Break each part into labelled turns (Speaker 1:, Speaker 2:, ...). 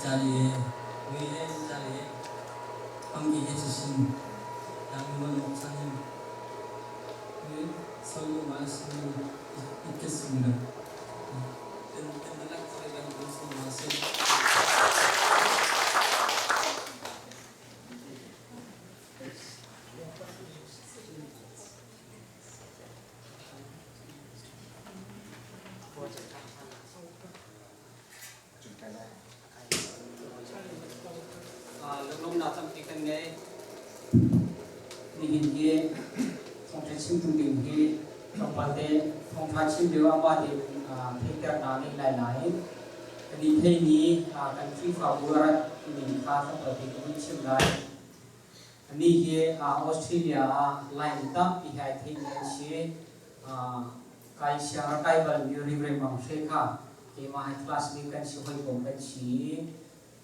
Speaker 1: 자리에 의회 자리에 함께해 주신 양윤원 목사님 설교 말씀을 읽겠습니다.
Speaker 2: Lunglawmhnak tampi kan ngei. Nihin hi thawngṭha chimtu ding hi tlawmpal te thawngṭha chim lio ah mah tein theihternak ngei lai nain kan i theimi kan Khrihfabu a rat ning kha tlawmpal te ka vun chim lai. Anih hi Australia ah Laimi tampi he ai theimi an si. Kai siang a kai balmi Reverend Mang Hre kha keimah he classmate kan si hawikom kan si i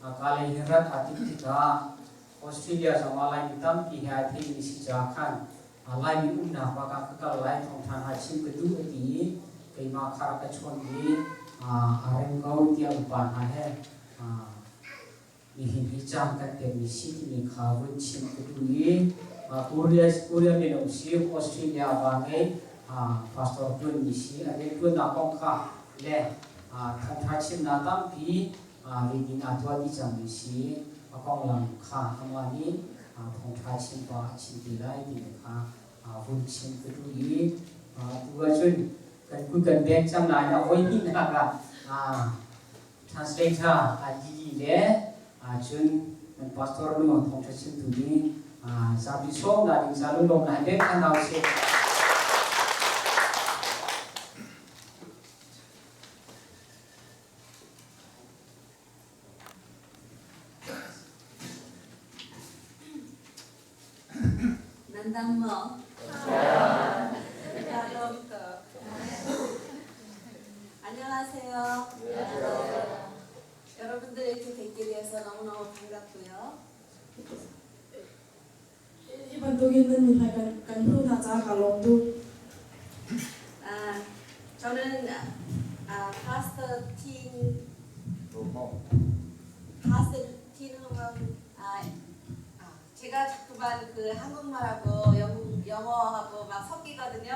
Speaker 2: Kalay hi rat aa timh tikah Australia zongah Laimi tampi he ai theimi si caah khan Laimi umnak bak ah ka kal lai thawngṭha hna chim ka duh a ti i keimah kha rak ka chawn i aa rem ko tiah upa hna he nihin hi caan kan pekmi si timi kha vun chim ka duh i Korea Korea mino si Australia va ngei pastor ṭuanmi si a rianṭuannak kong kha le thawngṭha chimnak tampi reading aa tuah dih cangmi si a konglam kha amah nih thawngṭha chimpa a chim te lai timi kha vun chim ka duh i tu ahcun kan kut kan beng cang nain a voi hnihnak ah translator Lily le cun kan pastor nu thawngṭha chimtu nih zapi sawmnak ding ca lunglawmnak he bek than hna usih.
Speaker 3: Nan dang maw? 안녕하세요. 여러분들 이렇게 뵙게 되어서 너무너무 반갑고요.
Speaker 4: Hi bantukin nan mi hmai kan kan hmuh hna caah kaa lawm tuk.
Speaker 3: 아, 저는 아, Pastor 틴 Pastor 틴 홍 아, 아, 제가 자꾸만 그 한국말하고 영, 영어하고 막 섞이거든요.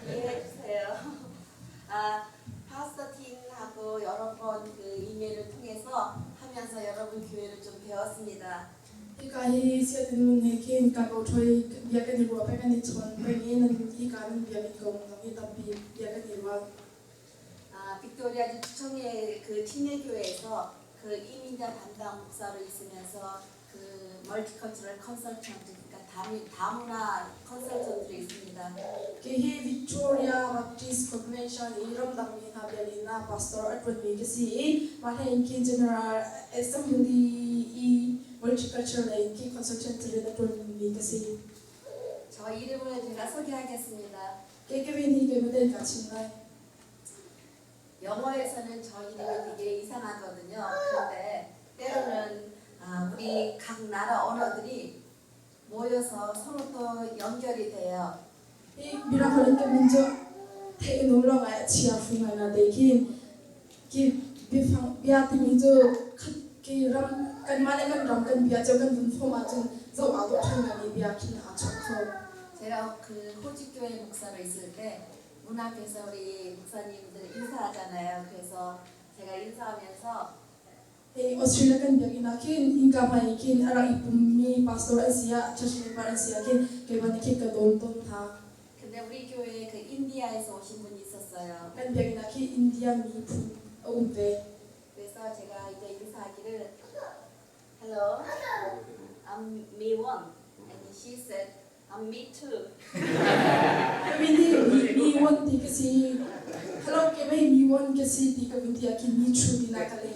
Speaker 3: 이해해 주세요. 아, Pastor 틴하고 여러 번 그 이메일을 통해서 하면서 여러분 교회를 좀 배웠습니다.
Speaker 4: Hika hi siatin mun he khin ka ko ṭhoi bia kan i ruah peng kan i chawn peng i nan hika nan biakinn kong zong hi tampi bia kan i ruah.
Speaker 3: 아, 빅토리아 주총회 그 침례교회에서 그 이민자 담당 목사로 있으면서 그 multicultural consultant 그러니까 다미, 다문화 컨설턴트로 있습니다.
Speaker 4: Kei hi Victoria Baptist Convention i ramdangmi hna biakinn ah pastor a ṭuanmi ka si i mah hlei in khin General Assembly i multicultural lei in khin consultant rian a ṭuanmi ka si.
Speaker 3: 저 이름을 제가 소개하겠습니다.
Speaker 4: Kei ka min hi keimah tein kaa chim lai.
Speaker 3: 영어에서는 저 이름이 되게 이상하거든요. 그런데 때로는 아, 우리 각 나라 언어들이 모여서 서로 또 연결이 돼요.
Speaker 4: Hi Mirang holh in ka min cu theih in um lo ngai a chia fu ngai na te khin ki biafang bia timi cu khat ki ram kanmah le kan ram kan bia cu kan vun fom ahcun zoh aa dawh ṭhan ngaimi bia khin aa chawk kho.
Speaker 3: 제가 그 호주 교회 목사로 있을 때 문 앞에서 우리 목사님들 인사하잖아요. 그래서 제가 인사하면서
Speaker 4: Hi Australia kan biakinn ah khin innka hmai khin a rak i pummi pastor an si ah church member an si ah khin keimah nih khin ka dawn tawn hna.
Speaker 3: 근데 우리 교회에 그 인디아에서 오신 분이 있었어요.
Speaker 4: Kan biakinn ah khin India miphun a um ve.
Speaker 3: 그래서 제가 이제 인사하기를 Hello, I'm Miwon. And she said, I'm me too.
Speaker 4: Ka min hi mi won ti ka si. Hello, keimah hi mi won ka si ti ka vun ti ah khin mi chu ti na ka leh.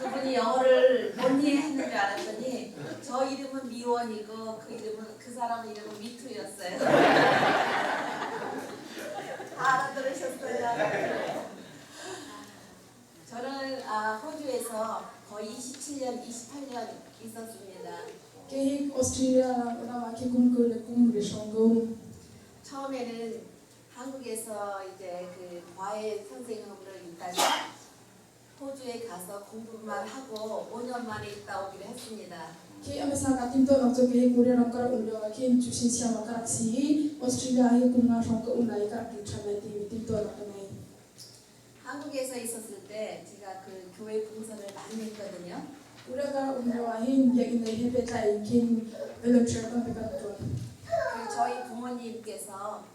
Speaker 3: 그분이 영어를 못 이해하는 줄 알았더니 저 이름은 미원이고 그 이름은 그 사람 이름은 미투였어요. 다 알아들으셨어요. 저는 아, 호주에서 거의 27년, 28년 있었습니다.
Speaker 4: Kei hi Australia ram ah khin kum 20 le kum ri hrawng ka um.
Speaker 3: 처음에는 한국에서 이제 그 과외 선생님으로 있다가 호주에 가서 공부만 하고 5년 만에 있다 오기로 했습니다.
Speaker 4: Khi a hmasa kaa timhtuahnak cu kei Korea ram ka rak um lioah khin cusin siam ah ka rak si i Australia hi kum nga hrawng ka um lai i ka rak dir ṭhan lai timi timhtuahnak ka ngei.
Speaker 3: 한국에서 있었을 때 제가 그 교회 봉사를 많이 했거든요.
Speaker 4: Korea ka rak um lioah hin biakinn lei he pehtlai in khin volunteer tampi ka rak ṭuan.
Speaker 3: 그 저희 부모님께서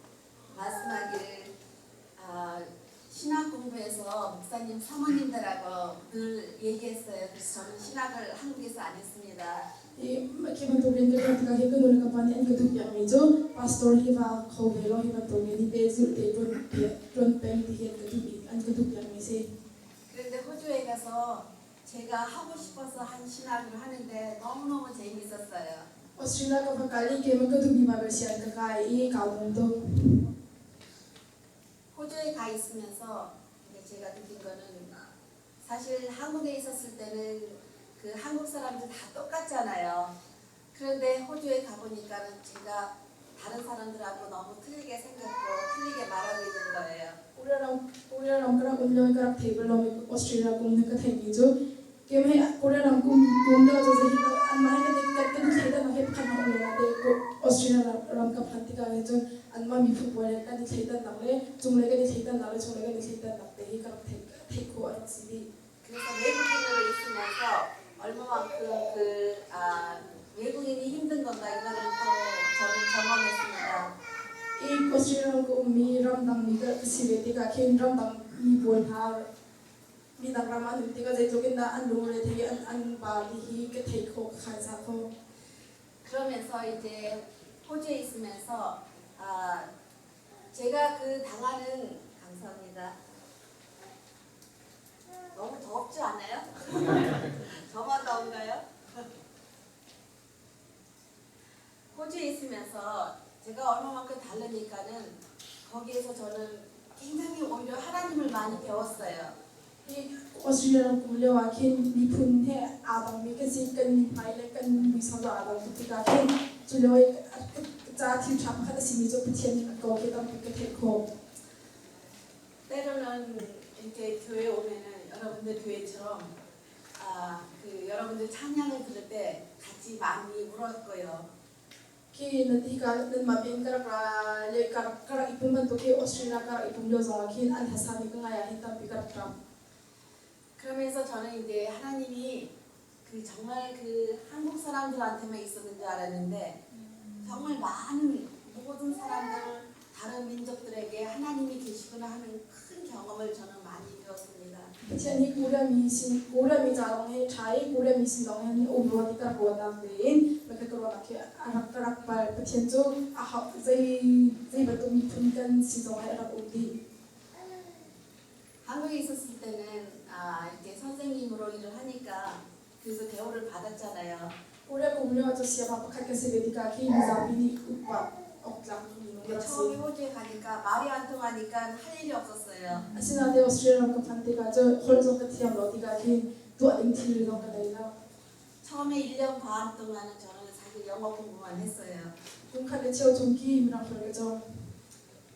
Speaker 3: 말씀하기를 아, 신학 공부해서 목사님 사모님들하고 늘 얘기했어요. 그래서 저는 신학을 한국에서 안 했습니다.
Speaker 4: Hi khi bantuk rian ka ṭuan tikah hi ka nu le ka pa nih an ka duhpiakmi cu pastor hi va kho ve law hi bantuk rian hi pehzulh te ṭuan peng ti hi an ka duh an ka duhpiakmi si.
Speaker 3: 그런데 호주에 가서 제가 하고 싶어서 한 신학을 하는데 너무너무 재미있었어요.
Speaker 4: Australia ka va kal i keimah ka duhmi Bible sianginn ka kai i kaa nuam tuk.
Speaker 3: 호주에 가 있으면서 이제 제가 느낀 거는 사실 한국에 있었을 때는 그 한국 사람들 다 똑같잖아요. 그런데 호주에 가보니까는 제가 다른 사람들하고 너무 틀리게 생겼고 틀리게 말하고 있는 거예요.
Speaker 4: Korea ram Korea ram ka rak um lio i ka rak thei bal lomi Australia kum nih ka theimi cu keimah hi Korea ram kum kum lio cu zei anmah he kan i kan kan i thleidannak hi pakhat hmanh um lo nain Australia ram ka phanh tikah hin cun anmah miphun pawl he kan i thleidannak le cunglei kan i thleidannak le chunglei kan i thleidannak te hi ka rak theih theih khawh a rak si dih.
Speaker 3: 그래서 외국인으로 있으면서 얼마만큼 그 아, 외국인이 힘든 건가 이거를 또 저는 경험했습니다.
Speaker 4: I Australia ram ka ummi ramdangmi ka si ve tikah khin ramdangmi pawl hna midang ram an um tikah zeitluk in dah an lungre thei an an ba ti hi ka thei khawh ka khaisa khawh.
Speaker 3: 그러면서 이제 호주에 있으면서 아, 제가 그 당하는 감사합니다. 너무 덥지 않아요? 저만 더운가요? 호주에 있으면서 제가 얼마만큼 다르니까는 거기에서 저는 굉장히 오히려 하나님을 많이 배웠어요.
Speaker 4: Hi Australia ram kum lio ah khin miphun he aa dangmi kan si kan mihmai le kan muisam zong aa dang tuk tikah khin cu lio i ca thil ṭha pakhat a simi cu Pathian nih a ko khi tampi ka theih khawh.
Speaker 3: 때로는 이렇게 교회 오면은 여러분들 교회처럼 아, 그 여러분들 찬양을 들을 때 같이 많이 울었고요.
Speaker 4: Khi nan hika nanmah biakinn ka rak ra le ka rak ka rak i pum bantuk hi Australia ka rak i pum lio zongah khin an hlasami ka ngai ah hin tampi ka rak ṭap.
Speaker 3: 그러면서 저는 이제 하나님이 그 정말 그 한국 사람들한테만 있었는 줄 알았는데 정말 많은 모든 사람들 다른 민족들에게 하나님이 계시구나 하는 큰 경험을 저는 많이 배웠습니다.
Speaker 4: Pathian hi Korea mi sin Korea mi ca lawng hi ṭha i Korea mi sin lawng hin um rua ti ka rak ruahnak tein ka ruahnak hi a rak ka rak pal. Pathian cu a hau zei zei bantuk miphun kan si zong ah a rak um dih.
Speaker 3: 한국에 있었을 때는 아, 이렇게 선생님으로 일을 하니까 그래서 대우를 받았잖아요.
Speaker 4: Korea kum lio ah cu siapa pakhat ka si ve tikah khi mizapi nih upat awktlak minung
Speaker 3: 근데
Speaker 4: ka rak si.
Speaker 3: 처음에 호주에 가니까 말이 안 통하니까 할 일이 없었어요.
Speaker 4: Asinain Australia ram ka phanh tikah cu holh zong ka thiam lo tikah khin tuah ding thil zong ka nei lo.
Speaker 3: 처음에 1년 반 동안은 저는 사실 영어 공부만 했어요.
Speaker 4: Kum khat le cheu chung khi mirang holh ka cawng.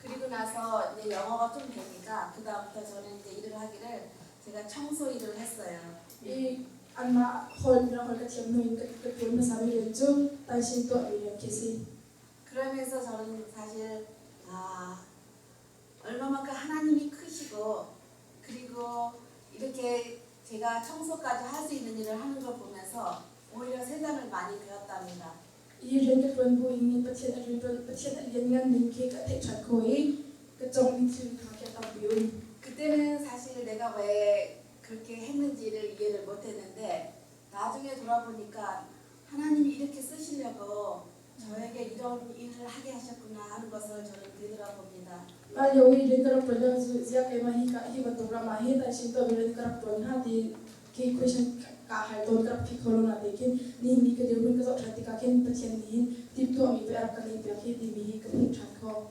Speaker 3: 그리고 나서 이제 영어가 좀 되니까 그 다음부터 저는 이제 일을 하기를 제가 청소 일을 했어요.
Speaker 4: I anmah holh mirang holh ka thiam hnu in ka ka ṭuan hmasami rian cu taishin tuahmi rian khi si.
Speaker 3: 그러면서 저는 사실 아 얼마만큼 하나님이 크시고 그리고 이렇게 제가 청소까지 할 수 있는 일을 하는 걸 보면서 오히려 세상을 많이 배웠답니다.
Speaker 4: I rian ka ṭuan bu in Pathian a rian ṭuan Pathian a lianngan ning khi ka theih ṭhan khawh i ka cawngmi thil hna khi a tampi um.
Speaker 3: 그때는 사실 내가 왜 그렇게 했는지를 이해를 못했는데 나중에 돌아보니까 하나님이 이렇게 쓰시려고 저에게 이런 일을 하게 하셨구나 하는 것을 저는 되돌아봅니다.
Speaker 4: Mah lio i rian ka rak ṭuan lio cu ziah keimah hi ka hi bantuk ram ah hin taishin tuahmi rian ka rak ṭuan hnga ti khi question kaa hal tawn ka rak phi kho lo na ti khin nihin ni ka dirhmun ka zoh ṭhan tikah khin Pathian nih hin timhtuahmi pei a rak ka ngeihpiak hi timi hi ka hmuh ṭhan khawh.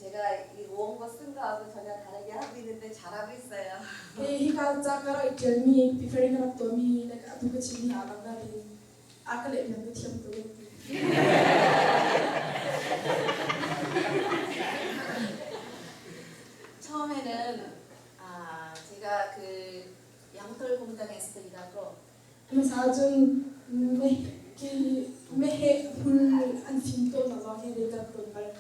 Speaker 3: 제가 이 원고 쓴 거하고 전혀 다르게 하고 있는데 잘하고 있어요.
Speaker 4: Hi hika ca ka rak i ṭialmi preparing ka rak tuahmi le atu ka chimmi aa dang nain a ka lehmiang ka thiam tuk in ti.
Speaker 3: 처음에는 아, 제가 그 양털 공장에서 일하고
Speaker 4: Hmasa ahcun meh ki meheh hmul an fim tawnnak zong hi rian ka rak ṭuan bal.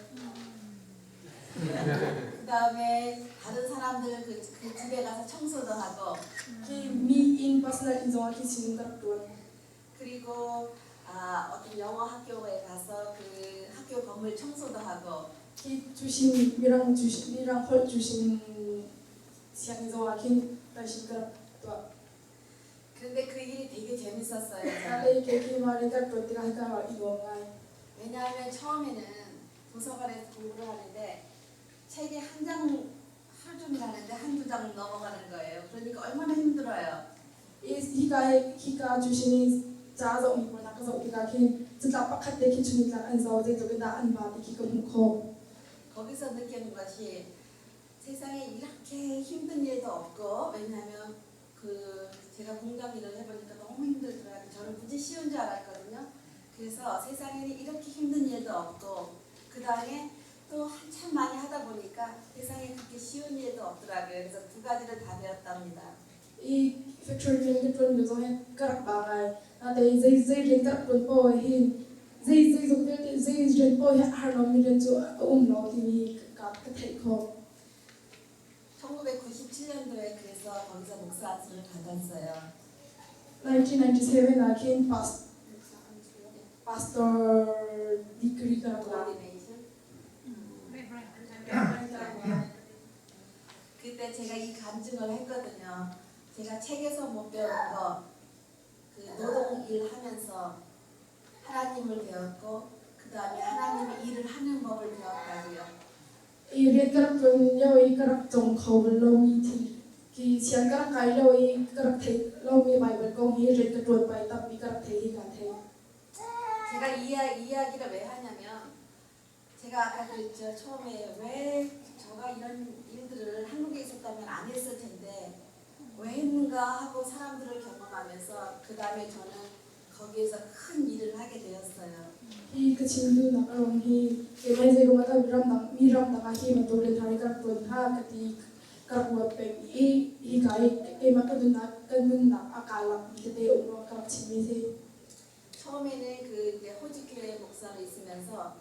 Speaker 3: 그 다음에 다른 사람들 그 집에 가서 청소도 하고
Speaker 4: Ki mi inn personal inn zongah khi sinum ka rak ṭuan.
Speaker 3: 그리고 어떤 영어 학교에 가서 그 학교 건물 청소도 하고
Speaker 4: Khi cusin mirang cusin mirang holh cusin sianginn zongah khin taishin ka rak tuah.
Speaker 3: 그런데 그 일이 되게 재밌었어요.
Speaker 4: Ka
Speaker 3: 저는.
Speaker 4: lei ke ki ma rian ka rak ṭuan tikah hika ah i nuam ngai.
Speaker 3: 왜냐하면 처음에는 도서관에서 공부를 하는데 책이 한 장 하루 종일 하는데 한두 장 넘어가는 거예요. 그러니까 얼마나 힘들어요.
Speaker 4: I hika hika cusin i ca zohmi pawl hna ka zoh tikah khin catlap pakhat te khi chunitlak an zoh zeitluk in dah an ba ti khi ka hmuh khawh.
Speaker 3: 거기서 느끼는 것이 세상에 이렇게 힘든 일도 없고 왜냐하면 그 제가 공장 일을 해보니까 너무 힘들더라고요. 저는 무지 쉬운 줄 알았거든요. 그래서 세상에는 이렇게 힘든 일도 없고 그 다음에 또 한참 많이 하다 보니까 세상에 그렇게 쉬운 일도 없더라고요. 그래서 두 가지를 다 배웠답니다.
Speaker 4: I factory rian ka ṭuan lio zong hi ka rak ba ngai. Natein zei zei rian ka rak ṭuan paoh ah hin zei zeizong vialte zei rian paoh hi a har lomi rian cu a um lo timi ka ka theih khawh.
Speaker 3: 1997년도에 그래서 거기서 목사 안수를 받았어요.
Speaker 4: 1997 ah khin pastor degree ka rak la.
Speaker 3: Ordination. 그때 제가 이 간증을 했거든요. 제가 책에서 못 배운 거, 그 노동 일 하면서 하나님을 배웠고, 그 다음에 하나님의 일을 하는 법을 배웠다고요.
Speaker 4: I rian ka rak ṭuan lio i ka rak cawng kho bal lomi thil ki sian ka rak kai lio i ka rak theih lomi Baibal kong hi rian ka ṭuan pah i tampi ka rak theih hi kaa thei.
Speaker 3: 제가 이 이야기를 왜 하냐면, 제가 아까 그랬죠. 처음에 왜 제가 이런 일들을 한국에 있었다면 안 했을 텐데, 왜 했는가 하고 사람들을 경험하면서, 그 다음에 저는 거기에서 큰 일을 하게 되었어요.
Speaker 4: Hi ka chim duhnak a ruang hi keimah zei ruang ah dah ramdang mi ramdang ah hi bantuk rian thar hi ka rak ṭuan hnga ka ti ka rak ruat peng i hika i keimah ka nunnak a kaa lakmi tete a um ruang ka rak chimmi a si.
Speaker 3: 처음에는 그 이제 호주교회 목사로 있으면서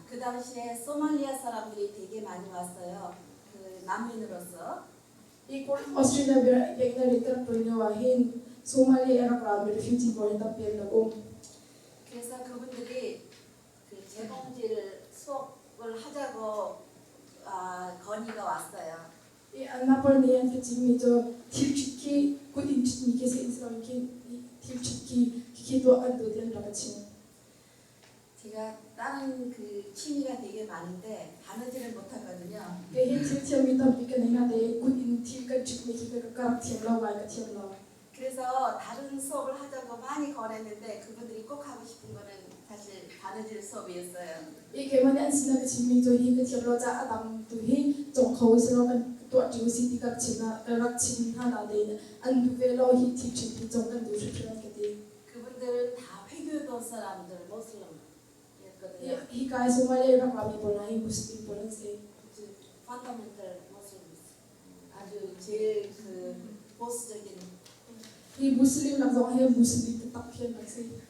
Speaker 3: 그 당시에 소말리아 사람들이 되게 많이 왔어요. 그 난민으로서.
Speaker 4: Hi Australia biaknak rian ka rak ṭuan lio ah hin Somalia a rak rami refugee pawl hi tampi an rak um.
Speaker 3: 그래서 그분들이 그 재봉질 수업을 하자고 건의가 왔어요.
Speaker 4: I anmah pawl nih an ka chimmi cu thil ṭhit khi kut in ṭhitmi khi si in si loin khi thil ṭhit khi khi tuah an duh ti an rak ka chim.
Speaker 3: 제가 다른 그 취미가 되게 많은데 바느질을 못하거든요.
Speaker 4: Kei hi thil thiammi tampi ka nei natein kut in thil kan ṭhitmi khi ka rak thiam lo ngai ka thiam lo.
Speaker 3: 그래서 다른 수업을 하자고 많이 권했는데 그분들이 꼭 하고 싶은 거는 사실 바느질 수업이었어요.
Speaker 4: I keimah nih an sinah ka chimmi cu hi ka thiam lo caah a dang tu hi cawng kho usih law kan tuah ṭi usih ti ka chim ah ka rak chim hna natein an duh ve lo hi thil ṭhit hi cawng kan duh hrimhrim an ka ti.
Speaker 3: 그분들은 다 회교도 사람들 모슬림이었거든요.
Speaker 4: Hika i Somalia rak rami pawl hna hi Muslim pawl an si.
Speaker 3: 아주 fundamental Muslim 아주 제일 그 보수적인
Speaker 4: Hi Muslim lak zong hi Muslim taktak khi an rak si.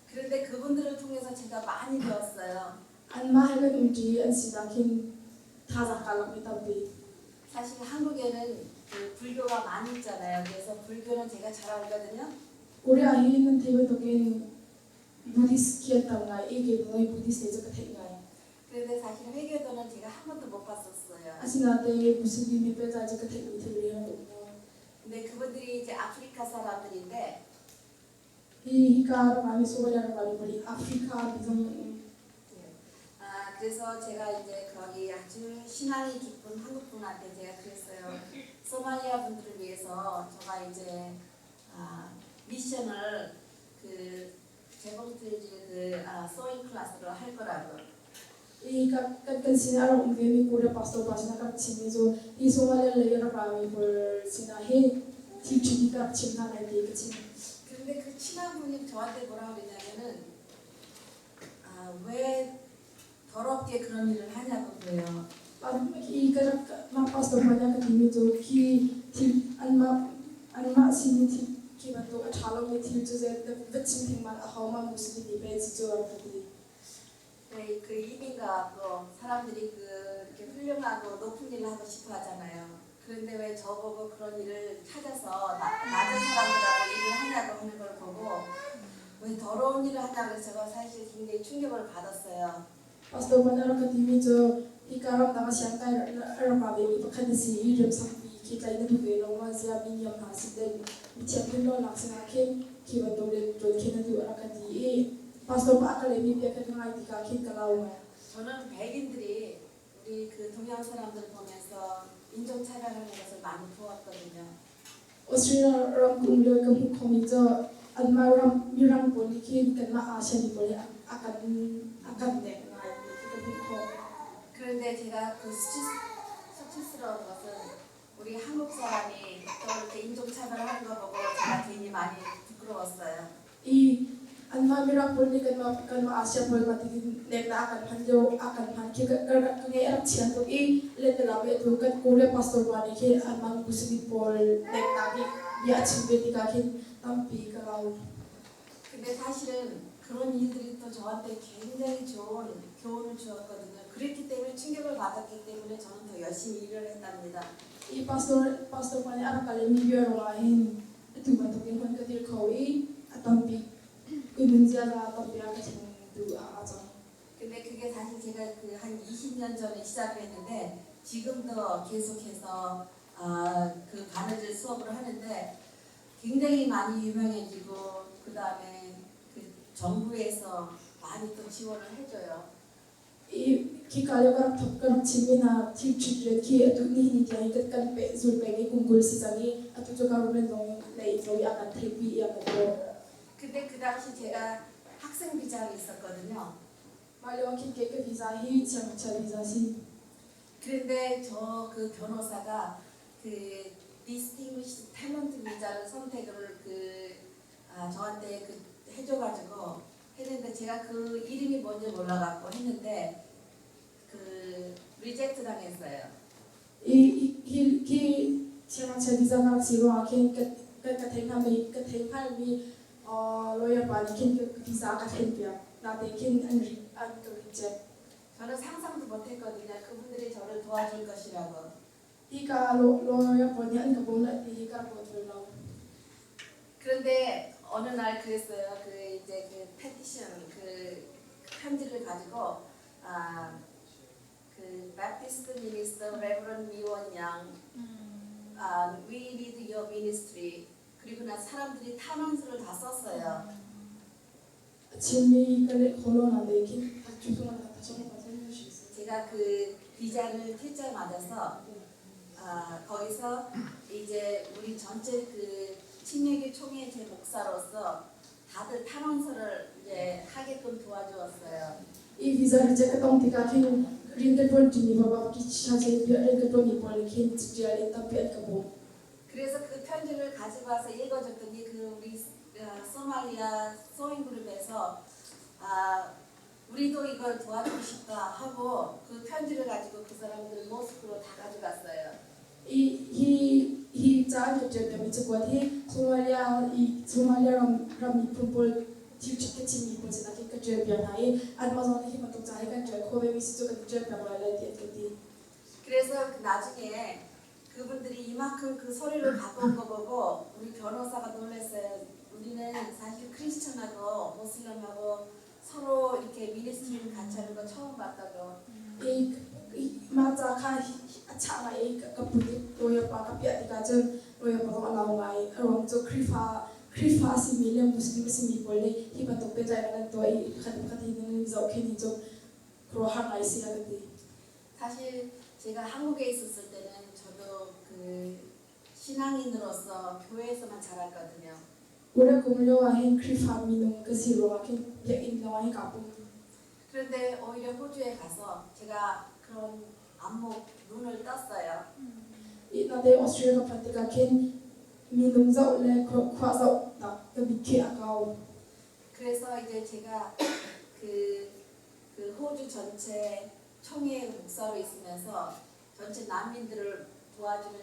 Speaker 3: 그런데 그분들을 통해서 제가 많이 배웠어요.
Speaker 4: Anmah he kan umṭi an sinak hin thazaang kaa lakmi tampi.
Speaker 3: 사실 한국에는 그 불교가 많이 있잖아요. 그래서 불교는 제가 잘 알거든요.
Speaker 4: Korea hi nan theih bantukin Buddhist khi an tam ngai i kei zong hi Buddhist lei cu ka theih ngai.
Speaker 3: 그런데 사실 회교도는 제가 한 번도 못 봤었어요.
Speaker 4: Asinain Muslim he pehtlai cu ka theihmi thil rian an um lo.
Speaker 3: 근데 그분들이 이제 아프리카 사람들인데
Speaker 4: Hi hika ram ah Somalia ram ah mi Africa mi zong an um.
Speaker 3: 그래서 제가 이제 거기 아주 신앙이 깊은 한국 분한테 제가 그랬어요. 소말리아 분들을 위해서 제가 이제 미션을 그 재봉틀 그 sewing class로 할 거라고.
Speaker 4: I kan sinah a rak um vemi Korea pastor pa sinah ka rak chimmi cu hi Somalia lei a rak rami pawl sinah hi thil ṭhit hi ka rak chim hna lai ti ka chim.
Speaker 3: 그런데 그 친한 분이 저한테 뭐라 그러냐면은 왜 더럽게 그런 일을 하냐고 그래요.
Speaker 4: Hi ka rak mah pastor pa nih a ka timi cu khi thil anmah sinin thil khi bantuk a ṭha lomi thil cu zei va chim theng man a ho ma Muslim nih pei ci cu a rak ka ti.
Speaker 3: 네, 그 이민 가갖고 사람들이 그 이렇게 훌륭하고 높은 일을 하고 싶어 하잖아요. 그런데 왜 저보고 그런 일을 찾아서 낮은 사람들하고 일을 하냐고 하는 걸 보고 왜 더러운 일을 하냐고 해서 제가 사실 굉장히 충격을 받았어요.
Speaker 4: Pastor pa nih a rak ka timi cu hika ramdang a siang kai a rak ra vemi pakhat na si i remsakpi khi tlai na duh ve lo ma ziah mi niam hna sin le mithiam hlimlawnak sinah khin khi bantuk rian ṭuan khi na duh a rak ka ti i pastor pa a ka lehmi bia kha ka ngai tikah khin ka lau ngai.
Speaker 3: 저는 백인들이 우리 그 동양 사람들 보면서 인종차별하는 것을 많이 보았거든요.
Speaker 4: Australia ram ka um lio i ka hmuh khomi cu anmah ram mirang pawl nih khin kanmah Asia mi pawl hi a kan nek ngai ti khi ka hmuh khawh.
Speaker 3: 그런데 제가 그 수치스러운 것은 우리 한국 사람이 또 이렇게 인종차별하는 거 보고 제가 괜히 많이 부끄러웠어요.
Speaker 4: I anmah mirang pawl nih kanmah Asia pawl mah ti nek na a kan hman lio a kan hman khi ka ngeih a rak chia tuk i lehlam i atu kan Korea pastor pa nih khin anmah Muslim pawl neknak i bia a chim ve tikah khin tampi ka lau.
Speaker 3: 근데 사실은 그런 일들이 또 저한테 굉장히 좋은 교훈을 주었거든요. 그랬기 때문에 충격을 받았기 때문에 저는 더 열심히 일을 했답니다.
Speaker 4: I pastor pa nih a rak ka lehmi bia ruangah hin atu bantukin hman ka dir kho i a tampi ka nunzia tampi a ka thlengtu ah aa cang.
Speaker 3: 근데 그게 사실 제가 그 한 20년 전에 시작을 했는데 지금도 계속해서 그 바느질 수업을 하는데 굉장히 많이 유명해지고 그 다음에 그 정부에서 많이 또 지원을 해줘요.
Speaker 4: I khika lio ka rak thok ka rak chimmi hna thil ṭhit rian khi atu nihin ni tiang hi kan peh zul peng i kum 20 si cang i atu cu government zong lei zong i a kan theihpi i a kan bawmh.
Speaker 3: 근데 그 당시 제가 학생 비자로 있었거든요.
Speaker 4: Mah lio ah khin kei ka visa hi siangngakchia visa si.
Speaker 3: 그런데 저 그 변호사가 그 Distinguished Talent 비자를 선택을 저한테 그 해줘가지고 했는데 제가 그 이름이 뭔지 몰라갖고 했는데 그 reject 당했어요.
Speaker 4: I hi hi siangngakchia visa ka rak si ruangah khin ka theih hngalmi ka theih hngalmi lawyer pa nih khin ka visa a ka thlenpiak. Natein khin an ka reject.
Speaker 3: 저는 상상도 못했거든요. 그분들이 저를 도와줄 것이라고.
Speaker 4: Hi ka lawyer pawl nih an ka bawm lai ti hi ka rak ruat bal lo.
Speaker 3: 그런데 어느 날 그랬어요. 그 이제 그 petition 그 편지를 가지고 그 Baptist Minister Reverend 미원 양, we need your ministry. 그리고 나 사람들이 탄원서를 다 썼어요.
Speaker 4: A chimmi ka leh kho lo natein khin 죄송합니다. 다시 한 번만 설명해 주시겠어요?
Speaker 3: 제가 그 비자를 퇴짜맞아서 거기서 이제 우리 전체 그 침례교 총회 제 목사로서 다들 탄원서를 이제 하게끔 도와주었어요.
Speaker 4: I visa reject ka tong tikah khin rian ka ṭuan ṭimi baba ki cha che bia rian ka ṭuanmi pawl nih khin caṭial in tampi an ka bawmh.
Speaker 3: 그래서 그 편지를 가지고 와서 읽어줬더니 그 우리 소말리아 sewing 그룹에서 우리도 이걸 도와주고 싶다 하고 그 편지를 가지고 그 사람들 모스크로 다 가져갔어요.
Speaker 4: I hi hi ca an ka ṭial piakmi cakuat hi Somalia i Somalia ram miphun pawl thil ṭhit ka chimmi pawl sinah khin ka ṭial piak hna i anmah zong nih hi bantuk ca hi kan ṭial khawh vemi si cu kan i ṭial piak lai lai ti an ka ti.
Speaker 3: 그래서 그 나중에 그분들이 이만큼 그 서류를 갖고 온 거 보고 우리 변호사가 놀랐어요. 우리는 사실 크리스천하고 모슬림하고 서로 이렇게 ministry를 같이 하는 거 처음 봤다고.
Speaker 4: I mah ca kha a chah ngai i ka put i lawyer pa ka piah tikah cun lawyer pa zong a lau ngai. A ruang cu Khrihfa a simi le Muslim a simi pawl nih hi bantuk pehtlaihnak an tuah i pakhat le pakhat hi nan zohkhenh hi cu khuaruahhar ngai si a ka ti.
Speaker 3: 사실 제가 한국에 있었을 때는 저도 그 신앙인으로서 교회에서만 자랐거든요.
Speaker 4: Korea kum lio ah hin Khrihfa minung ka si ruangah khin biakinn lawng hin kaa pum.
Speaker 3: 그런데 오히려 호주에 가서 제가 그런 안목 눈을 떴어요.
Speaker 4: I nate Australia ka phanh tikah khin minung zoh le khua zoh nak ka mit khi a kau.
Speaker 3: 그래서 이제 제가 그 호주 전체 총회 목사로 있으면서 전체 난민들을 도와주는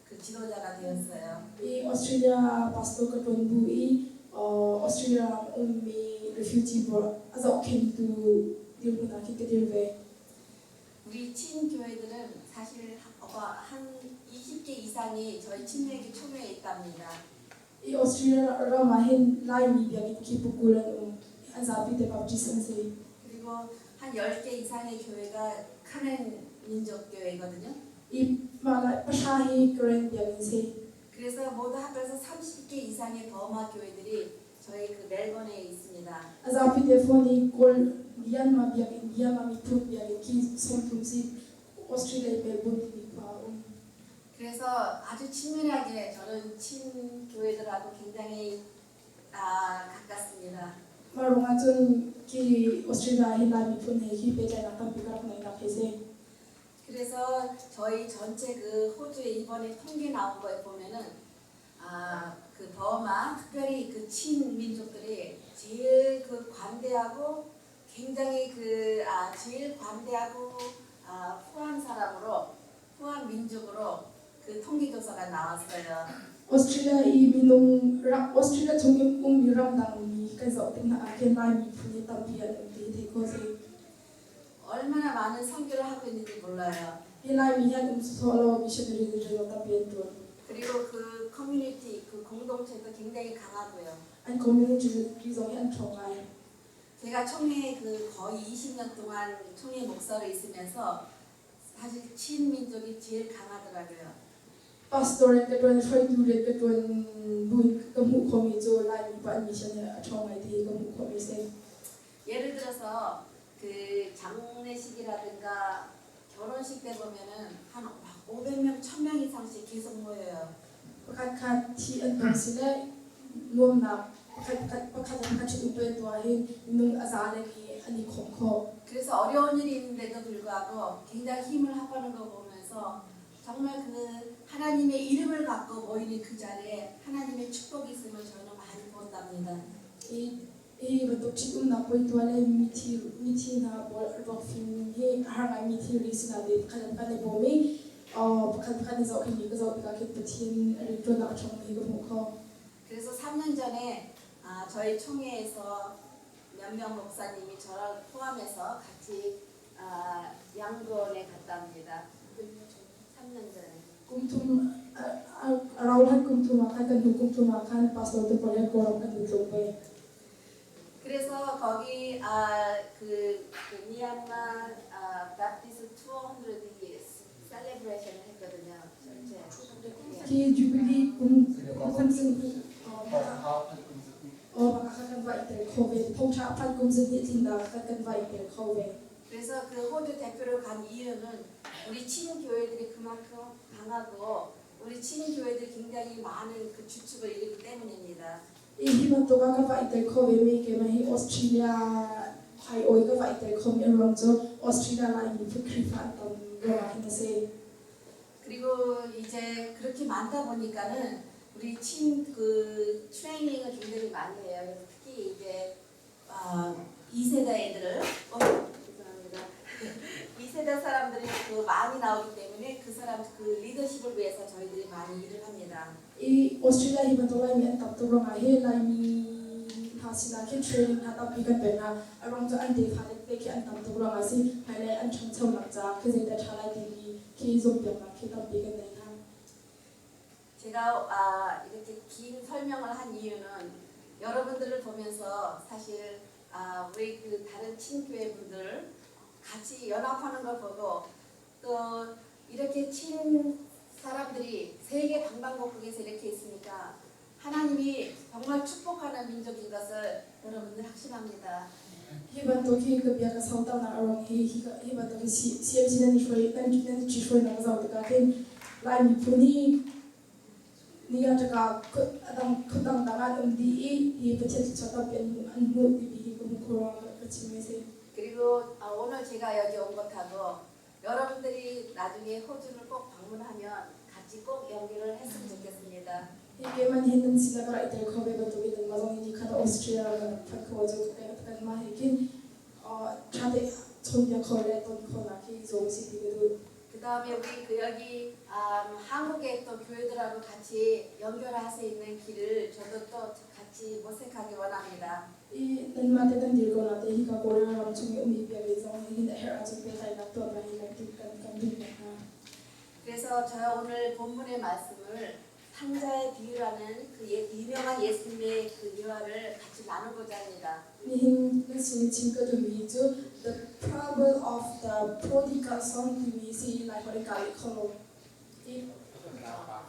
Speaker 3: 그 지도자가 되었어요.
Speaker 4: I Australia pastor ka ṭuan bu i Australia ram ummi refugee pawl a zohkhenhtu dirhmun ah khin ka dir ve.
Speaker 3: 우리 친교회들은 사실 한 20개 이상이 저희 침례교 총회에 있답니다.
Speaker 4: I Australia ram ah hin Laimi biakinn khi pukul an um. An zapi te Baptist an si.
Speaker 3: 그리고 한 10개 이상의 교회가 카렌 민족 교회거든요.
Speaker 4: I mah lai pahra hi Karen biakinn si.
Speaker 3: 그래서 모두 합해서 30개 이상의 버마 교회들이 저희 그 멜번에 있습니다.
Speaker 4: A zapi te phone i Kawl Myanmar biakinn Myanmar miphun biakinn khi 30 si Australia i Melbourne timi khua ah a um.
Speaker 3: 그래서 아주 친밀하게 저는 친교회들하고 굉장히 가깝습니다.
Speaker 4: Mah ruangah cun khi Australia hi Lai miphun he khi pehtlaihnak tampi ka rak ngeihnak hi si.
Speaker 3: 그래서 저희 전체 그 호주에 이번에 통계 나온 거에 보면은 그 버마 특별히 그 친민족들이 제일 그 관대하고 굉장히 그 제일 관대하고 후한 사람으로 후한 민족으로 그 통계 조사가 나왔어요.
Speaker 4: Australia i minung Australia chung i ummi ramdangmi kan zoh tik hna ah khin Lai miphun hi tampi an um ti theih khawh si.
Speaker 3: 얼마나 많은 선교를 하고 있는지 몰라요.
Speaker 4: Hi Laimi hi an um sawsawh lo missionary rian tampi an ṭuan.
Speaker 3: 그리고 그 커뮤니티 그 공동체도 굉장히 강하고요.
Speaker 4: An community zong hi an ṭhawng ngai.
Speaker 3: 제가 총회 그 거의 20년 동안 총회 목사로 있으면서 사실 친민족이 제일 강하더라고요.
Speaker 4: Pastor in ka ṭuan hruaitu rian ka ṭuan buin ka hmuh khawhmi cu Laimi pa an mission hi a ṭhawng ngai ti ka hmuh khawhmi si.
Speaker 3: 예를 들어서 그 장례식이라든가 결혼식 때 보면은 한 500명, 1000명 이상씩 계속 모여요.
Speaker 4: Pakhat khat thi an tong si le nuamnak pakhat pakhat pakhat le pakhat ṭhit um tuah hin minung a za leng i an i khawmh khawh.
Speaker 3: 그래서 어려운 일이 있는데도 불구하고 굉장히 힘을 합하는 거 보면서 정말 그 하나님의 이름을 갖고 모이는 그 자리에 하나님의 축복이 있음을 저는 많이 본답니다.
Speaker 4: Hi hi bantuk ṭhitumnak puai tuah le mithi mithi hna pawl ruak fim hi a har ngai mi thilri sinah te pakhat le pakhat i bawm i pakhat pakhat i zohkhenhmi ka zoh tikah khin Pathian rianṭuannak a ṭhawngmi hi ka hmuh khawh.
Speaker 3: 그래서 3년 전에 저희 총회에서 몇 명 목사님이 저를 포함해서 같이 양곤에 갔답니다. 3년 전에.
Speaker 4: Kum thum a rau hlan kum thum ah khan kan hnu kum thum ah khan pastor te pawl he Kawlram kan lut tlung ve.
Speaker 3: 그래서 거기 그 미얀마 Baptist 200 years celebration을 했거든요. 전체.
Speaker 4: Khi Jubilee kum kum zing oh baka kan vai tel kho ve thongtha phan kum zing hi tlin da kan vai tel kho ve.
Speaker 3: 그래서 그 호주 대표로 간 이유는 우리 친교회들이 그만큼 강하고 우리 친교회들이 굉장히 많은 그 주축을 이루기 때문입니다.
Speaker 4: I hi bantuk ah ka vai tel kho ve mi keimah hi Australia aiawi ka vai tel khomi a ruang cu Australia Laimi phun Khrihfa an tam ruangah hin a si.
Speaker 3: 그리고 이제 그렇게 많다 보니까는 우리 친 그 트레이닝을 굉장히 많이 해요. 그래서 특히 이제 2세대 애들을 죄송합니다. 2세대 사람들이 그 많이 나오기 때문에 그 사람 그 리더십을 위해서 저희들이 많이 일을 합니다.
Speaker 4: I Australia hi bantuk Laimi an tam tuk ruangah hi Laimi hna sinah khin training hna tampi kan pek hna. A ruang cu an tefa le te khi an tam tuk ruangah si hmailei an ṭhanchonak caah khi zeidah ṭha lai timi khi zumhpiaknak khi tampi kan nei hna.
Speaker 3: 제가 이렇게 긴 설명을 한 이유는 여러분들을 보면서 사실 우리 그 다른 친교회 분들 같이 연합하는 걸 보고 또 이렇게 친 사람들이 세계 방방곡곡에서 이렇게 있으니까 하나님이 정말 축복하는 민족인 것을 여러분들 확신합니다.
Speaker 4: Hi bantuk hi ka bia ka sauternak a ruang hi hi bantuk hi CMC nan i hruai nan nan i hruainak ka zoh tikah khin Lai miphun hi ni ah ṭaka adang khudang dang an um dih i hi Pathian thluachuah tampi an hmuh timi hi ka hmuh khawh ruangah ka chim mi a si.
Speaker 3: 그리고 오늘 제가 여기 온 것하고 여러분들이 나중에 호주를 꼭 방문하면 같이 꼭 연결을 했으면 좋겠습니다.
Speaker 4: Hi keimah nih hin nan sinah ka rak i tel kho ve bantukin nanmah zong nih nikhat ah Austria kan phanh kho ahcun kanmah he khin ṭha te chawnbia kho le ton khawhnak hi zuam usih ti ka duh.
Speaker 3: 그 다음에 우리 그 여기 한국의 또 교회들하고 같이 연결할 수 있는 길을 저도 또 같이 모색하기 원합니다.
Speaker 4: I nanmah te kan dir ko na te hika Korea ram chung i ummi vialte zong hihin a herh ahcun pehtlaihnak tuah lai hi kan timh kan kan duh peng hna.
Speaker 3: 그래서 저 오늘 본문의 말씀을 탕자의 비유라는 그 유명한 예수님의 그 유화를 같이 나누고자 합니다.
Speaker 4: Nihin kan sin i chim ka duhmi cu The Parable of the Prodigal Son timi si Lai holh in kaa leh kho lo. I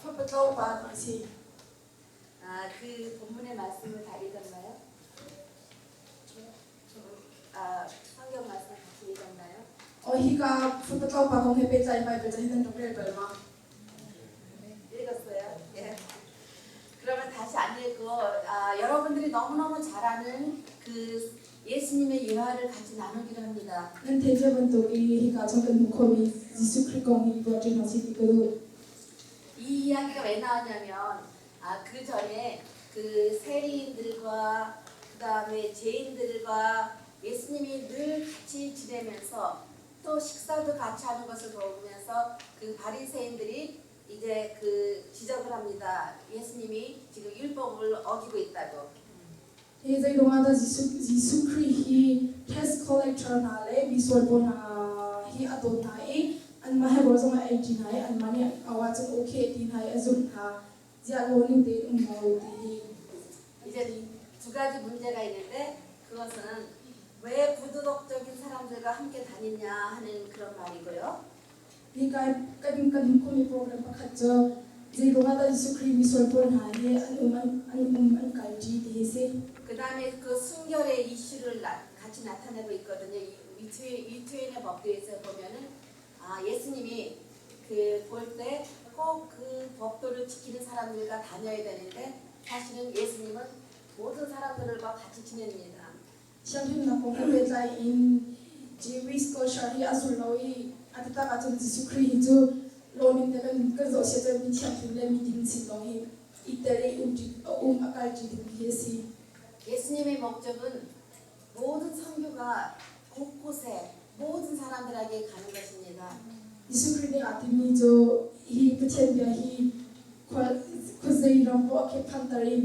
Speaker 4: Fapatlo pa ti si.
Speaker 3: 아, 그 본문의 말씀을 다 읽었나요? 아, 성경 말씀 같이 읽었나요?
Speaker 4: Aw hika Fapatlo pa kong he pehtlai Bible ca hi nan rak rel bal ma?
Speaker 3: 읽었어요. 예. 그러면 다시 안 읽고 여러분들이 너무너무 잘 아는 그 예수님의 유화를 같이 나누기로 합니다.
Speaker 4: Nan theih cia bantuk i hika chung kan hmuh khawhmi Jesuh Khrih kong hi ruah ṭi hna sih ti ka duh.
Speaker 3: 이 이야기가 왜 나왔냐면 그 전에 그 세리인들과 그 다음에 죄인들과 예수님이 늘 같이 지내면서 또 식사도 같이 하는 것을 보면서 그 바리새인들이 이제 그 지적을 합니다. 예수님이 지금 율법을 어기고 있다고.
Speaker 4: Hi zeiruang ah dah Jesuh Khrih hi tax collector hna le misual pawl hna hi a dawt hna i anmah he rawl zong a ei ṭi hna i anmah nih an auh ahcun okay a ti hna i a zumh hna. Ziah law ning tein um hna u ti hi.
Speaker 3: 이제 두 가지 문제가 있는데 그것은 왜 부도덕적인 사람들과 함께 다니냐 하는 그런 말이고요.
Speaker 4: Hi kan kan hmuh khawhmi program pakhat cu zeiruang ah dah Jesuh Khrih misual pawl hna hi an um an um an kai ṭi ti hi si.
Speaker 3: 그 다음에 그 순결의 이슈를 같이 나타내고 있거든요. 유태인의 법도에서 보면은 예수님이 그 볼 때 꼭 그 법도를 지키는 사람들과 다녀야 되는데 사실은 예수님은 모든 사람들과 같이 지냅니다.
Speaker 4: Thianghlimnak kong he pehtlai in Jewish culture hi a zul lo i a taktak ahcun Jesuh Khrih hi cu lawmin te kan kan zoh sia cun mi thianghlim le mi ding sin lawng hi i tel i um um a kal ṭi ding hi a si.
Speaker 3: 예수님의 목적은 모든 선교가 곳곳에 모든 사람들에게 가는 것입니다.
Speaker 4: Jesuh Khrih nih aa timmi cu hi Pathian bia hi khuazei ram poah khi phanter i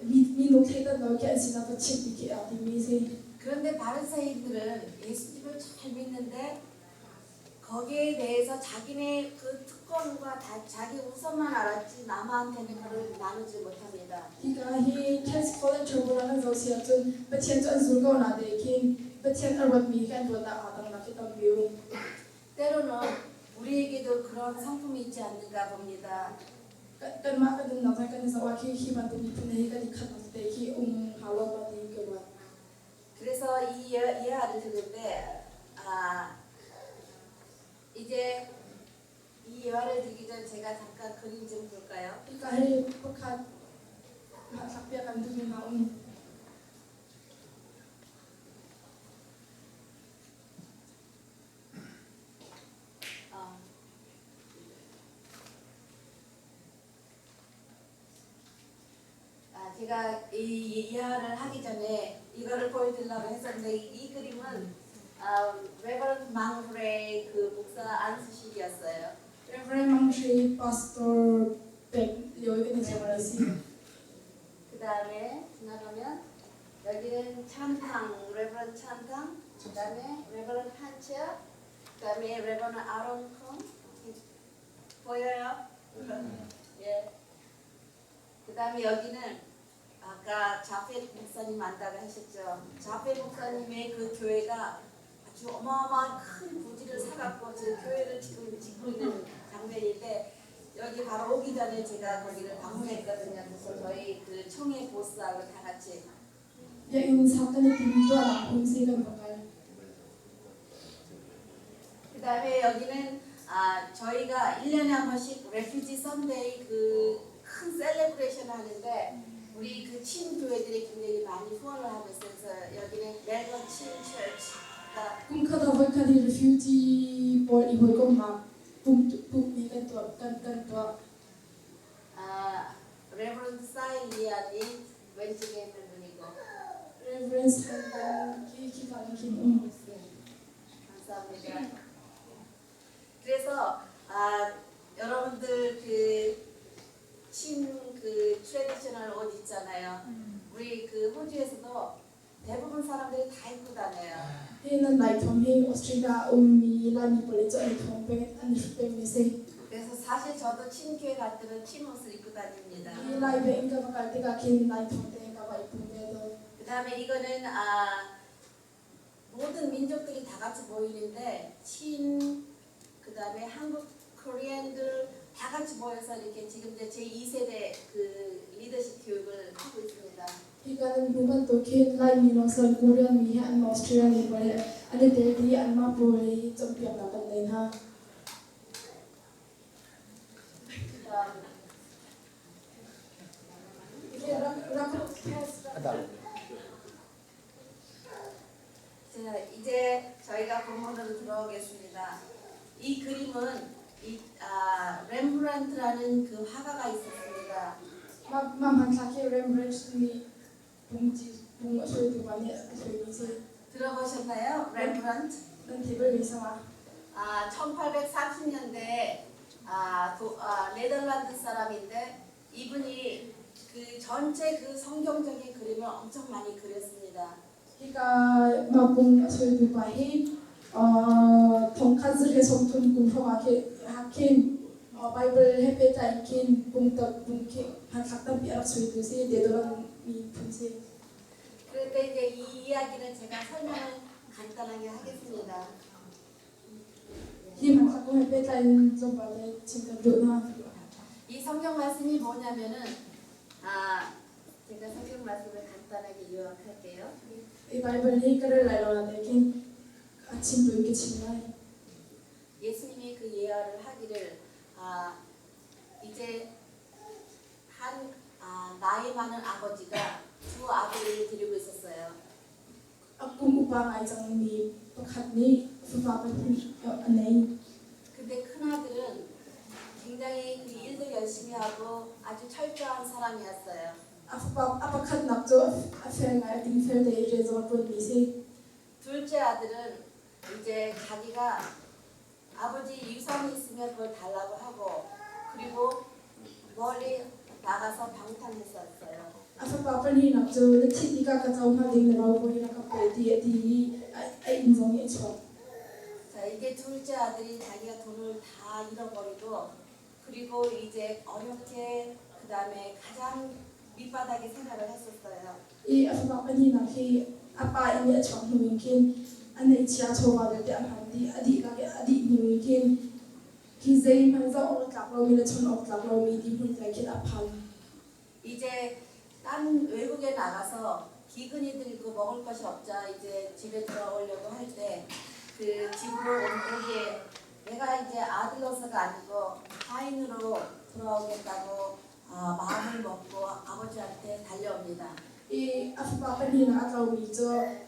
Speaker 4: minung thleidan lo khi an sinah va chimh ti khi aa timmi a si.
Speaker 3: 그런데 바리새인들은 예수님을 잘 믿는데 거기에 대해서 자기네 그 특권과 다 자기 우선만 알았지 남한테는 그걸 나누지 못합니다.
Speaker 4: Hika hi tax collector pawl an zoh si ahcun Pathian cu an zul ko na te khin Pathian a ruatmi kan ruatnak aa dangnak hi tampi um.
Speaker 3: 때로는 우리에게도 그런 성품이 있지 않는가 봅니다.
Speaker 4: Kanmah kan nunnak zong kan i zoh ah khi hi bantuk miphun he kan i khatnak tete khi um hau lo ma ti ka ruat.
Speaker 3: 그래서 이 예화를 드는데 이제 이 예화를 드리기 전 제가 잠깐 그림 좀 볼까요?
Speaker 4: Hika hi pakhat hmaanthlak kan duhmi hna um.
Speaker 3: 제가 이 예화를 하기 전에 이거를 보여드리려고 했었는데 이 그림은 Reverend 망브레이 그 목사 안수식이었어요.
Speaker 4: Reverend Mang Hre Pastor pek lio i kan i zuam a si.
Speaker 3: 그 다음에 지나가면 여기는 찬탕, Reverend 찬탕, 그 다음에 Reverend 한치아, 그 다음에 Reverend 아론 콩 보여요? 예. 그 다음에 여기는 아까 자페 목사님 안다고 하셨죠. 자페 목사님의 그 교회가 아주 어마어마한 큰 부지를 사갖고 저 교회를 지금 짓고 있는 장면인데 여기 바로 오기 전에 제가 거기를 방문했거든요. 그래서 저희 그 총회 보스하고 다 같이
Speaker 4: Biakinn sak kan i tim tuahnak hmun si kan va kal.
Speaker 3: 그 다음에 여기는 저희가 1년에 한 번씩 Refugee Sunday 그 큰 celebration 하는데 우리 그 친교회들이 굉장히 많이 후원을 하고 있어요. 그래서 여기는 멜번 친 church가
Speaker 4: Kum khat ah voikhat hi refugee pawl i hawikomhnak pumh hi kan tuah kan kan tuah.
Speaker 3: Reverend 사일리아님 왼쪽에 있는 분이고
Speaker 4: Reverend Stan khi khi ka in khin um.
Speaker 3: 감사합니다. 그래서 아, 여러분들 그 친 그 traditional 옷 있잖아요. 우리 그 호주에서도 대부분 사람들이 다 입고 다녀요.
Speaker 4: Hi nan Lai thuam hi Australia ummi Laimi pawl cu an i thuam peng an i hruk pengmi si.
Speaker 3: 그래서 사실 저도 친교회 갈 때는 친 옷을 입고 다닙니다.
Speaker 4: Hi Lai biakinn ka va kal tikah khin Lai thuam te ka va i pum ve tawn.
Speaker 3: 그다음에 이거는 아 모든 민족들이 다 같이 모이는데 친 그다음에 한국 Korean들 다 같이 모여서 이렇게 지금 이제 제 2세대 그 리더십 교육을 하고 있습니다.
Speaker 4: Hika nan hmuh bantuk khin Laimi lawng si loin Korean mi he anmah Australia mi pawl he an i tel dih i anmah pawl hi cawnpiaknak kan nei hna.
Speaker 3: 자, 이제 저희가 본문으로 들어오겠습니다. 이 그림은 이, 아, 렘브란트라는 그 화가가 있었습니다.
Speaker 4: Mah mah hmanthlak hi Rembrandt nih bungci bung a suaitu pa nih a suaimi a si.
Speaker 3: 들어보셨나요? 렘브란트?
Speaker 4: Nan thei bal ve sama?
Speaker 3: 아, 1830년대 아, 도, 아, 네덜란드 사람인데 이분이 그 전체 그 성경적인 그림을 엄청 많이 그렸습니다.
Speaker 4: Hika mah bung a suaitu pa hi thongkhat zarh he 30 kum hrawng ah khin Bible he pehtlai in khin bung tam bung khi hmanthlak tampi a rak suaitu si Netherlands miphun si.
Speaker 3: 그런데 이제 이 이야기는 제가 설명을 간단하게 하겠습니다.
Speaker 4: Hi hmanthlak kong he pehtlai in tlawmpal te chim kan duh hna.
Speaker 3: 이 성경 말씀이 뭐냐면은 아 제가 성경 말씀을 간단하게 요약할게요.
Speaker 4: Hi Bible hi ka rel lai lo nain khin a chim tu in ka chim lai.
Speaker 3: 예수님이 그 예언을 하기를 아 이제 한 아, 나이 많은 아버지가 두 아들을 데리고 있었어요.
Speaker 4: A kum upa ngai cangmi pakhat nih fapa pahnih a nei.
Speaker 3: 근데 큰 아들은 굉장히 그 일도 열심히 하고 아주 철저한 사람이었어요.
Speaker 4: A fapa a pakhatnak cu a fel ngai a dingfel te i rian zong a ṭuanmi si.
Speaker 3: 둘째 아들은 이제 자기가 아버지 유산이 있으면 그걸 달라고 하고 그리고 멀리 나가서 방탕했었어요.
Speaker 4: A fapa pahnihnak cu na thih tikah ka co hnga ding na ro hi na ka pe ti a ti i a inn zong nih a chuak.
Speaker 3: 자, 이제 둘째 아들이 자기가 돈을 다 잃어버리고 그리고 이제 어렵게 그 다음에 가장 밑바닥에 생활을 했었어요.
Speaker 4: I a fapa pahnihnak hi a pa inn i a chuak hnu in khin a neihchia chawva vialte a hman dih a dihlak i a dih hnu in khin khi zeihmanh zoh awk a tlak lomi le chawnh awk tlak lomi dirhmun tlai khin a phan.
Speaker 3: 이제 딴 외국에 나가서 기근이 들고 먹을 것이 없자 이제 집에 돌아오려고 할 때 그 집으로 오기에 내가 이제 아들로서가 아니고 하인으로 돌아오겠다고 아, 마음을 먹고 아버지한테 달려옵니다.
Speaker 4: I a fapa pahnihnak a tlomi cu